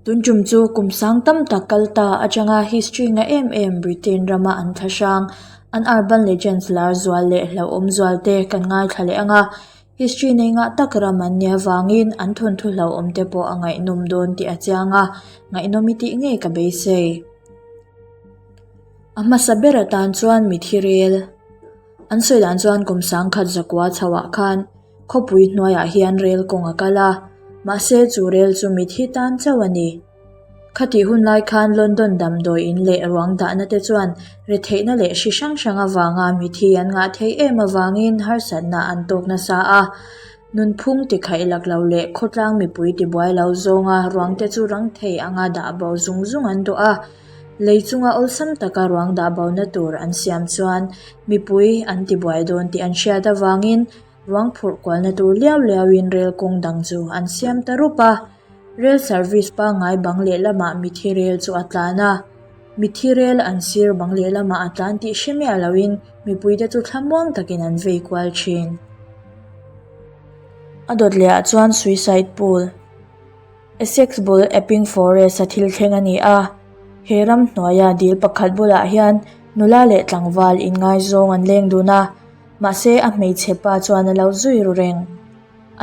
Tun tum chu kum sang tam tak kal ta atanga history nga em em Britain rama an thla hrang an urban legends lar zual leh hlauhawm zual te kan ngaithla leh ang a, history nei ngah tak ram an nih avangin an thawnthu hlauhawm te pawh a ngaihnawm dawn tih a chiang a, ngaihnawm i tih ngei ka beisei. A hmasa ber atan chuan mithi rel an sawi dan chuan kum sangkhat zakua chho ah khan khawpui hnuaiah hian rel kawng a kal a, mahse chu rel chu mithi tan chauh a ni. Khatih hun lai khan London damdawi in leh ruang dahna te chuan retheihna leh hri hrang hrang avanga mithi an ngah theih em avangin harsatna an tawk nasa a. Nunphung tikhaih lak lo leh khawtlang mipui tibuai lo zawnga ruang te chu rang thei anga dah bo zung zung an duh a. Lei chunga awlsam taka ruang dah bona tur an siam chuan mipui an tibuai dawn tih an hriat avangin ruang phurh kualna tur liau liauin rel kawng dang chu an siam ta rup a. Rel service pangngai bang lehlamah mithi rel chu a tlan a. Mithi rel an sir bang lehlamah a tlan tih hre miah loin mipuite chu thlamuang takin an vei kual thin. A dawt lehah chuan suicide pool. Essex bul Epping Forest a thil thleng a ni a, he ram hnuaia dil pakhat bulah hian nula leh tlangval inngaizawng an leng dun a, mahse a hmeichhe pa chuan a lo zui ru reng.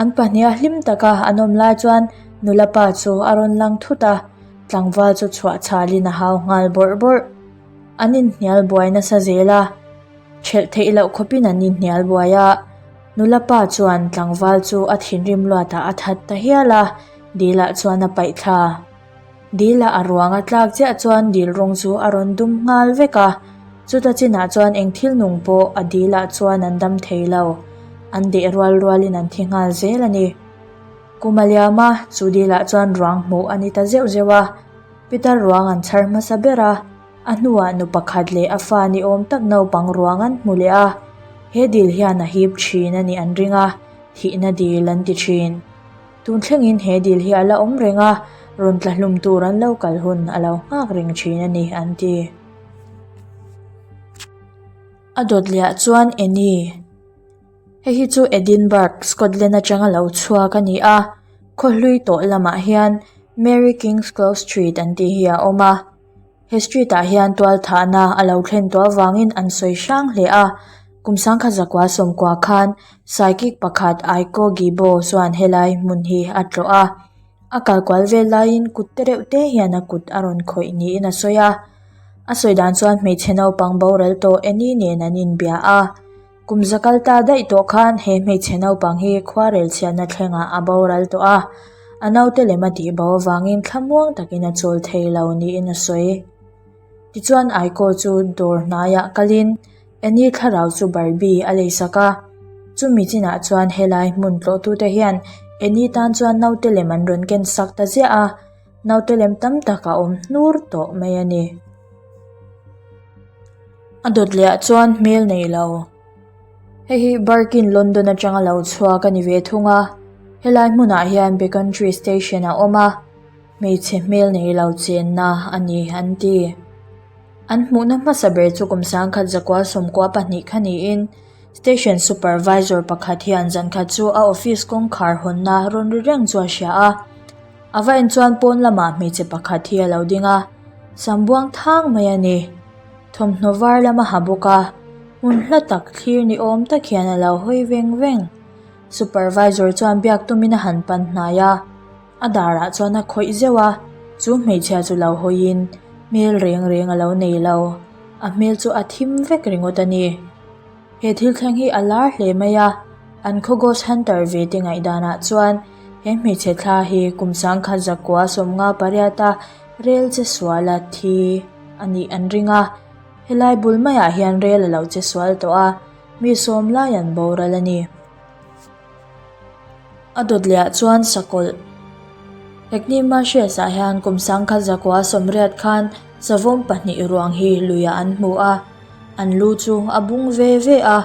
An pahniha hlim taka an awm lai chuan nula pa chu a rawn lang thut a, tlangval chu chhuah chhalin a hau nghal bawrh bawrh. An inhnial buai nasa zel a, ṭhelh theih loh khawpin an inhnial buai a. Nula pa chuan tlangval chu a thinrim luatah a that ta hial a, dilah chuan a paih thla. Dilah a ruang a tlak chiah chuan dil rawng chu a rawn dum nghal vek a, chuta chinah chuan eng thil nung pawh a dilah chuan an dam thei lo, an deh rual rualin an thi nghal zel a ni. Kum a liam a, chu dilah chuan ruang hmuh a ni ta zeuh zeuh a, pitar ruang an chhar hmasa ber a. A hnuah nu pakhat leh a fa ni awm tak naupang ruang an hmu leh a, he dil hian a hip thin a nih an ring a, thihna dil an ti thin. Tun thlengin he dil hi a la awm reng a, rawn tla hlum tur an lo kal hun a lo nghak reng thin a ni an ti. A dawt lehah chuan Annie. Hei hi chu Edinburgh, Scotland atanga lo chhuak a ni a, khawhlui tawh lamah hian Mary King's Close Street an tih hi a awm a. He street ah hian tual thahna a lo thlen tawh avangin an sawi hrang hle a, kum sangkhat zakua sawmkua khan psychic pakhat Aiko Gibo chuan helai hmun hi a tlawh a, a kal kual vel laiin kut te reuh te hian a kut a rawn khawih niin a sawi a, a sawi dan chuan hmeichhe naupang boral tawh Annie nen an inbia a. Kum za kal ta daih tawh khan he hmeichhe naupang hi khuarel chhiatna thlengah a boral tawh a, a naute lem a tih bo avangin thlamuang takin a chawl thei lo niin a sawi. Tichuan Aiko chu dawr hnaiah kalin Annie thlarau chu Barbie a leisak a, chumi chinah chuan helai hmun tlawhtute hian Annie tan chuan naute lem an rawn ken sak ta ziah a, naute lem tam tak a awm hnur tawh mai a ni. A dawt leh ah chuan hmel nei lo. Hei hi Barkin London atanga lo chhuak a ni ve thung a, helai hmunah hian Becontree station a awm a, hmeichhe hmel nei lo chenna a ni an ti. An hmuhna hmasa ber chu kum sangkhat zakua sawmkua pahnih kha niin station supervisor pakhat hian zankhat chu a office kawngkhar hawnna rawn ri reng chu a hria a. A va en chuan pawn lamah hmeichhe pakhat hi a lo ding a, sam buang thang mai a ni. Thawmhnaw var lam a ha bawk a, hmun hla tak thlir ni awm tak hian a lo hawi veng veng. Supervisor chuan biak tumin a han pan hnai a, a darah chuan a khawih zeuh a, chu hmeichhia chu lo hawiin hmel reng reng a lo nei lo, a hmel chu a thim vek ringawt a ni. He thil thleng hi a lar hle mai a, an khaw ghost hunter ve te ngaihdanah chuan he hmeichhe thla hi kum sangkhat zakua sawmnga pariata rel che suala thi a nih an ring a, helai bul maiah hian rel a lo che sual tawh a, mi sawm lai an boral a ni. A dawt lehah chuan sakawlh Hackney Marshes ah hian kum sangkhat zakua sawmriat khan savawm pahnih ruang hi luiah an hmu a, an lu chu a bung ve ve a,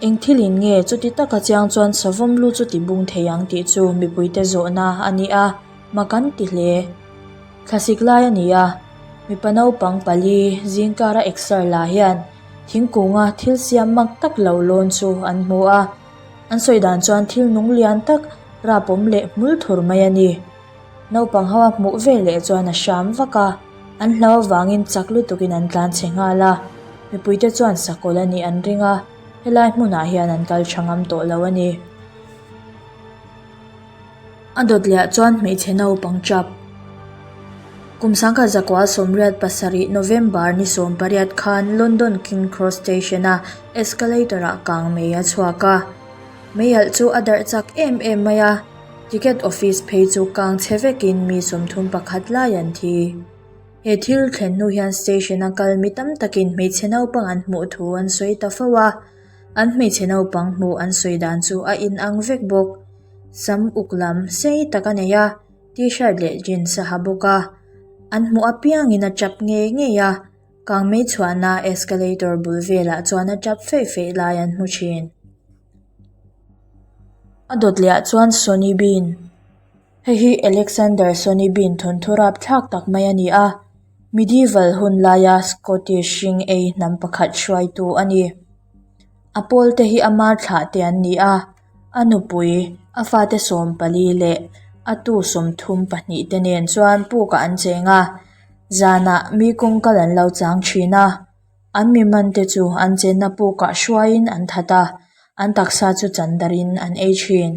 eng thilin nge chuti taka chiang chuan savawm lu chu ti bung thei ang tih chu mipuite zawhna a ni a, mak an ti hle. Thlasik lai a ni a, mipa naupang pali zingkara exer la hian thingkunga thil siam mak tak lo lawn chu an hmu a. An sawi dan chuan thil nung lian tak rapawm leh hmul thur mai a ni. Naupang ho a hmuh veleh chuan a hram vak a, an hlau avangin chak lutukin an tlan chhe nghal a. Mipuite chuan sakawlh a nih an ring a, helai hmunah hian an kal tha ngam tawh lo a ni. A dawt leh ah chuan hmeichhe naupang tap. Kum sangkhat zakua 87 November ni 18 khan London King Cross Station a escalator ah kang mei a chhuak a. Meialh chu a darh chak em em mai a, ticket office phei chu kang chhe vekin mi 31 lai an thi. He thil thlen hnu hian station a kal mi tam takin hmeichhe naupang an hmuh thu an sawi ta fo a, an hmeichhe naupang hmuh an sawi dan chu a inang vek bawk. Sam uk lam sei tak a nei a, t-shirt leh jeans a ha bawk a, an hmuh apiangin a tap ngei ngei a, kangmei chhuahna escalator bul velah chuan a tap feih feih lai an hmu thin. A dawt leh ah chuan Sonny Bean. Hei hi Alexander Sonny Bean thawnthu rapthlak tak mai a ni a, medieval hun laia Scottish hring ei hnam pakhat hruaitu a ni. A pawl te hi ama thlah te an ni a, a nupui, a fate 14 leh a tu 32 te nen chuan pukah an cheng a, zanah mi kawngkal an lo chang thin a, an mi man te chu an chenna pukah hruaiin an that a, an taksa chu chan darhin an ei thin.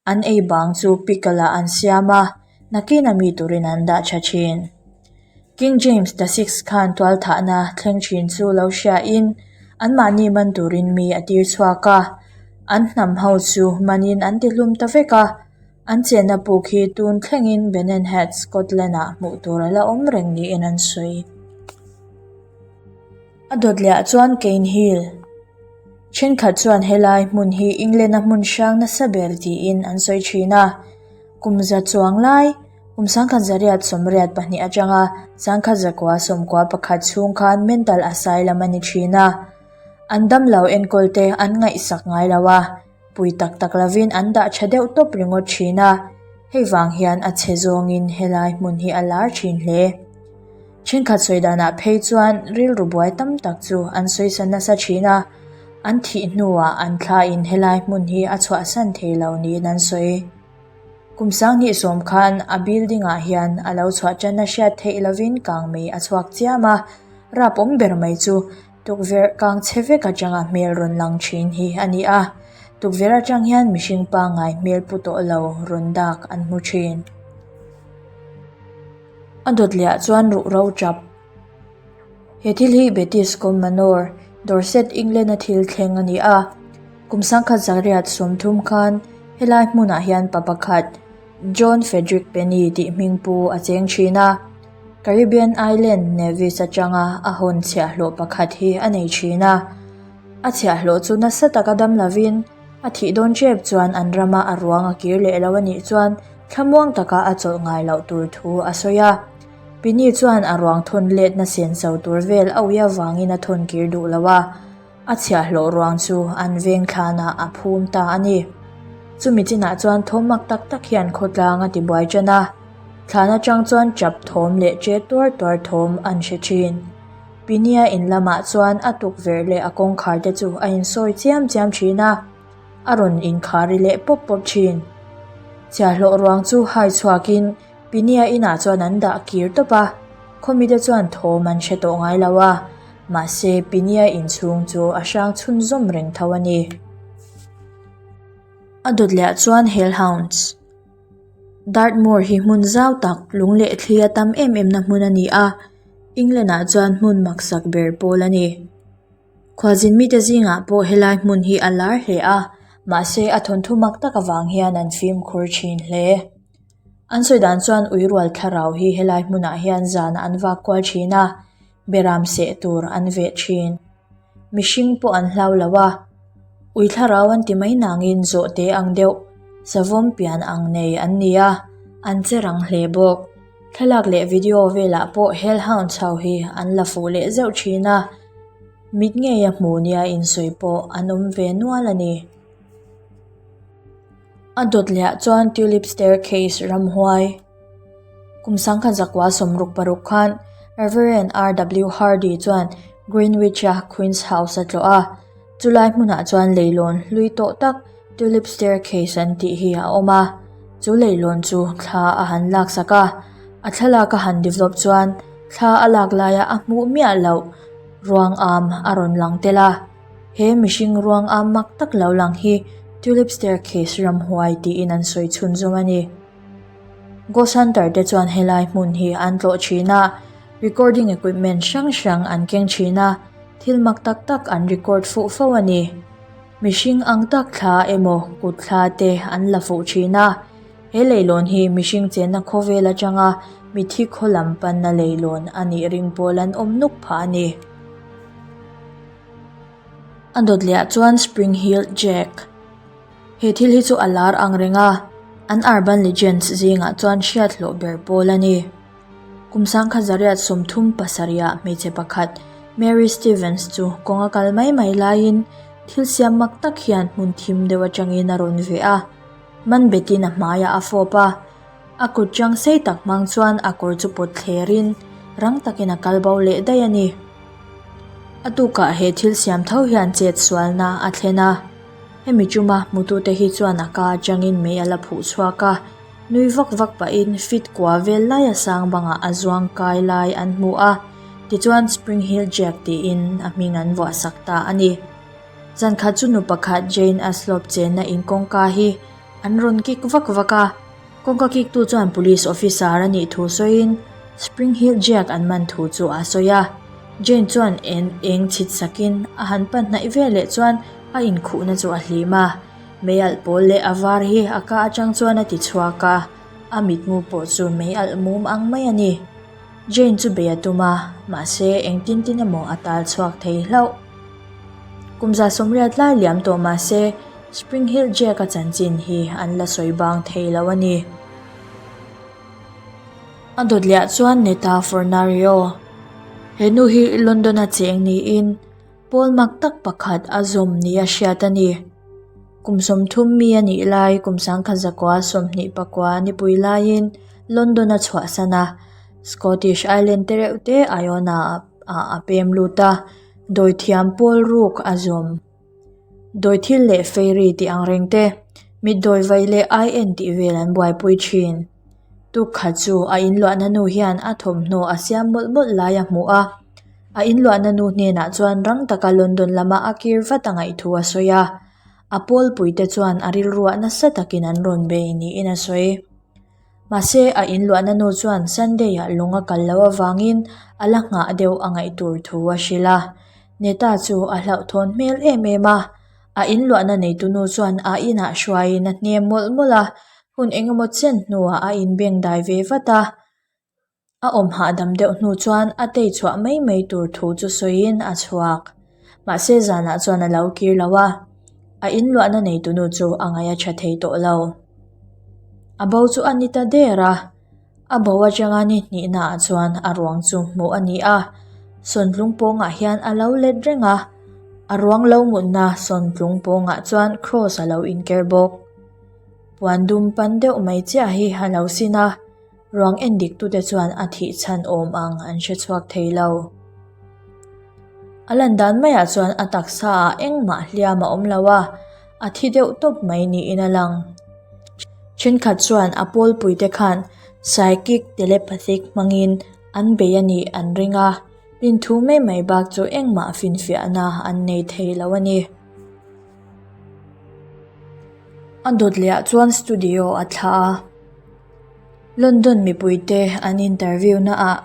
An ei bang chu pickle ah an siam a, nakin a mi turin an dah tha thin. King James the Sixth khan tualthahna thleng thin chu lo hriain anmahni man turin mi a tir chhuak a, an hnam ho chu manin an ti hlum ta vek a, an chenna puk hi tun thlengin Bennenhead, Scotland ah hmuh tur a la awm reng niin an sawi. A dawt leh ah chuan Cane Hill. Thenkhat chuan helai hmun hi England-a hmun hrang nasa ber tiin an sawi thin a. Kum za chuang lai, kum 1982 atanga 1991 chhung khan mental asylum a ni thin a. An damlo enkawl te an ngaihsak ngai lo a, pui tak tak lovin an dah tha deuh tawp ringawt thin a, hei vang hian a chhe zawngin helai hmun hi a lar thin hle. Thenkhat sawi danah phei chuan rilru buai tam tak chu an sawisa nasa thin a, an thih hnuah an thlain helai hmun hi a chhuahsan thei lo niin an sawi. Kum 2010 khan a building ah hian a lo chhuah tan a hriat theih lovin kangmei a chhuak chiam a, rap awm ber mai chu tukverh kang chhe vek atanga hmel rawn lang thin hi a ni a, tukverh atang hian mihring pangngai hmel pu tawh lo rawn dak an hmu thin. A dawt leh ah chuan ruhro tap. He thil hi Bettiscombe Manor, Dorset, England a thil thleng a ni a. Kum 1930 khan helai hmunah hian pa pakhat John Frederick Penny tih hming pu a cheng thin a. Caribbean Island Nevis atanga a hawn chhiahhlawh pakhat hi a nei thin a. A chhiahhlawh chu nasa taka dam lovin a thih dawn tep chuan an rama a ruang a kir leh lo a nih chuan Thlamuang taka a chawlh ngai loh tur thu a sawi a. Pini chuan a ruang thawn letna senso tur vel a ui avangin a thawn kir duh lo a, a chhiahhlawh ruang chu an veng thlanah a phum ta a ni. Chumi chinah chuan thawm mak tak tak hian khawtlang a tibuai tan a, thlan atang chuan chap thawm leh che tuar tuar thawm an hre thin. Pinia in lamah chuan a tukverh leh a kawngkhar te chu a insawi chiam chiam thin a. A rawn inkhar ri leh pawp pawp thin. Chhiahhlawh ruang chu hai chhuakin Pinia inah chuan an dah kir tawp a, khawmite chuan thawm an hre tawh ngai lo a, mahse Pinia inchhung chu a hrang chhunzawm reng tho a ni. A dawt leh ah chuan Hellhounds. Dartmoor hi hmun zau tak, lung leh thli a tam em em na hmun a ni a, England ah chuan hmun maksak ber pawl a ni. Khualzin mite zingah pawh helai hmun hi a lar hle a, mahse a thawnthu mak tak avang hian an fimkhur thin hle. An sawi dan chuan ui rual thlarau hi helai hmunah hian zanah an vak kual thin a, beram seh tur an veh thin. Mihring pawh an hlau lo a, ui thlarau an ti mai nangin zawhte ang deuh, savawm pian ang nei an ni a, an che rang hle bawk. Thlalak leh video velah pawh hellhound chho hi an la fuh leh zeuh thin a. Mit ngeia hmu nia insawi pawh an awm ve nual a ni. A dawt lehah chuan Tulip Staircase ramhuai kum 1966 khan Reverend RW Hardy chuan Greenwich-a Queen's House a tlawh a. Chulai hmunah chuan leilawn hlui tawh tak Tulip Staircase an tih hi a awm a. Chu leihlawn chu thla a han laksak a, a thlalak a han develop chuan thla a lak laia a hmuh miah loh ruang am a rawn lang tel a. He mihring ruang am mak tak lo lang hi Tulip Staircase ramhuai tiin an sawi chhunzawm a ni. Ghost Hunter te chuan helai hmun hi an tlawh thin a, recording equipment hrang hrang an keng thin a, thil mak tak tak an record fuh fo a ni. Mihring ang tak thla emaw kut thla te an la fuh thin a, he leilawn hi mihring chenna khawvel atanga mithi khaw lam panna leilawn a nih ring pawl an awm nuk phah a ni. A dawt leh ah chuan Spring Heeled Jack. He thil hi chu a lar ang reng a, an urban legends zingah chuan hriat hlawh ber pawl a ni. Kum sangkha zariat 37 ah hmeichhe pakhat Mary Stevens chu kawng a kal mai mai laiin thil siam mak tak hian hmun thim deuh atangin a rawn veh a, man betin a hmaiah a fawp a. A kut chang sei tak hmang chuan a kawr chu pawt thlerin rang takin a kal bo leh daih a ni. A tukah he thil siam tho hian chet sualna a thlen a, hemi chuma hmutute hi chuan a ka atangin mei a la phuh chhuak a. Nui vak vak pahin fit kua vel laia sang bangah a zuang kai lai an hmu a, tichuan Spring Hill Jack tiin a hming an vuah sak ta a ni. Zan khat chu nu pakhat Jane Aslop chenna in kawngka hi an rawn kik vak vak a, kawngka kiktu chuan police officer a nih thu sawiin Spring Hill Jack an man thu chu a sawi a. Jane chuan en eng chhit sakin a han pan hnaih veleh chuan a inkhuhna chu a hlim a. Mei alh pawl leh a var hi a ka atang chuan a ti chhuak a, a mitmu pawh chu mei alh mum ang mai a ni. Jane chu bei a tum a, mahse engtin tin emaw a tal chhuak thei hlauh. Kum 80 lai liam tawh mahse Spring Hill Jack-a chanchin hi an la sawi bang thei lo a ni. A dawt leh ah chuan Netta Fornario. He nu hi London-a cheng niin Pawl mak tak pakhat a zawm nia hriat a ni. Kum 30 mi a nih lai kum 1929 nipui laiin London a chhuahsan a, Scottish Island te reuh te Iona ah a pem lut a, dawithiam pawl ruk a zawm. Dawithil leh fairy tih ang reng te, mitdawi vaih leh ai en tih vel an buaipui thin. Tukkhat chu a inluahna nu hian a thawmhnaw a siam mawlh mawlh lai a hmu a. A inluahna nu hnenah chuan rang taka London lama a kir vat a ngaih thu a sawi a. A pawlpuite chuan a rilruah nasa takin an rawn bei niin a sawi. Mahse, a inluahna nu chuan Sunday-ah lung a kal loh avangin a la nghah deuh a ngaih tur thu a hrilh a. Neta chu a hlauhthawn hmel em em a. A inluahna neitu nu chuan a inah hruaiin a hnem mawlh mawlh a, hun engemaw chen hnuah a inbeng dai ve vat a. A awm hahdam deuh hnu chuan a tei chhuah mai mai tur thu chu sawiin a chhuak. Mahse zanah chuan a lo kir lo a, a inluahna neitunu chu a ngaih a tha thei tawh lo. A bo chu a ni ta der a, a bo atanga ni hnihnaah chuan a ruang chu hmuh a ni a, sawntlung pawngah hian a lo let reng a, a ruang lo mutna sawntlung pawngah chuan cross a lo inker bawk. Puan dum pan deuh mai chiah hi a lo sin a. Ruang en diktute chuan a thih chhan awm ang an hre chhuak thei lo. A lan dan maiah chuan a taksa ah engmah hliam a awm lo a, a thi deuh tawp mai niin a lang. Thenkhat chuan a pawlpuite khan psychic telepathic hmangin an bei a nih an ring a, rinthu mai mai bak chu engmah finfiahna an nei thei lo a ni. A dawt leh ah chuan studio a thlah a. London mipuite an interview naah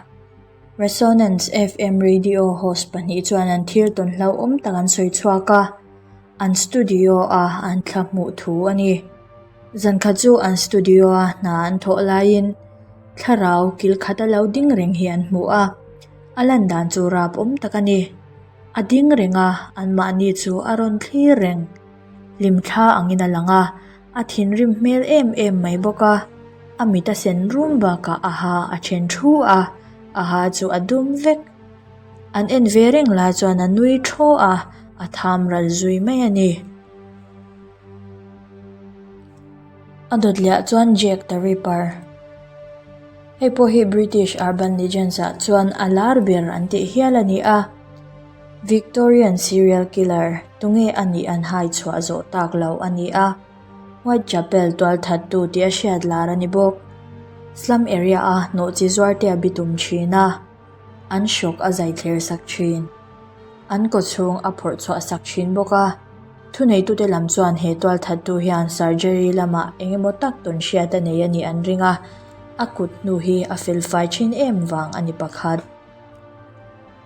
Resonance FM radio host pahnih chuan an thil tawn hlauhawm tak an sawi chhuak a, an studio-a an thla hmuh thu a ni. Zankhat chu an studio-a hna an thawh laiin thlarau kil khata lo ding reng hi an hmu a, a lan dan chu rap awm tak a ni. A ding reng a, anmahni chu a rawn thlir reng. Hlimthla angin a lang a, a thinrim hmel em em mai bawk a, a mit a sen rum bakah a ha a then thu a, a ha chu a dum vek. An en ve reng lai chuan a nui thaw a, a tham ral zui mai a ni. A dawt leh ah chuan Jack the Ripper. Hei pawh hi British Urban Legends ah chuan a lar ber an tih hial a ni a. Victorian serial killer tunge a nih an hai chhuah zawh tak lo a ni a. Whitechapel tualthattu tih a hriat lar a ni bawk. Slum area a hnawhchi zuarte a bitum thin a, an hrawk a zai thler sak thin. An kawchhung a phawrh chhuah sak thin bawk a. Thuneitute lam chuan he tualthattu hian surgery lamah eng emaw tak tawn hriat a nei a nih an ring a, a kut hnu hi a felfai thin em vang a ni pakhat.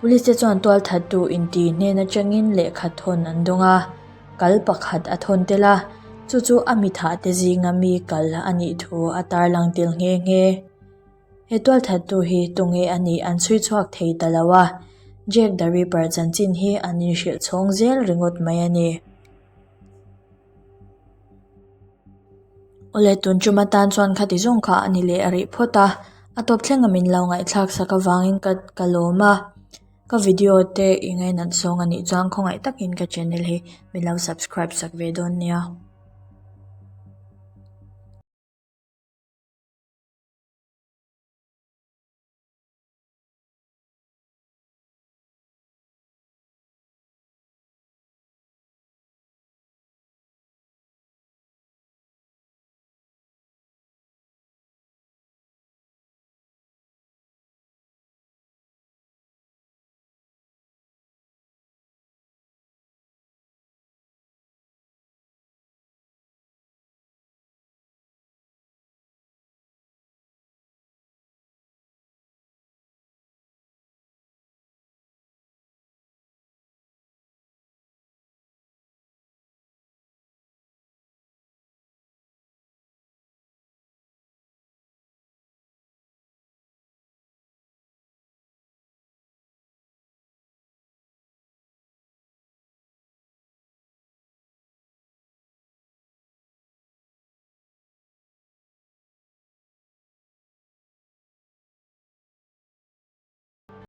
Police te chuan tualthattu inti hnen atangin lehkha thawn an dawng a, kal pakhat a thawn tel a, chu chu a mithah te zinga mi kal a nih thu a tarlang tel nghe nghe. He tualthattu hi tunge a nih an chhui chhuak thei ta lo a, Jack the Ripper chanchin hi an inhrilh chhawng zel ringawt mai a ni. Awle tun tum atan chuan khati zawng kha a ni leh a rih phawt a, a tawp thleng a min lo ngaihthlak sak avangin ka ka lawm a, ka video te i ngainat zawng a nih chuan khawngaih takin ka channel hi min lo subscribe sak ve dawn nia.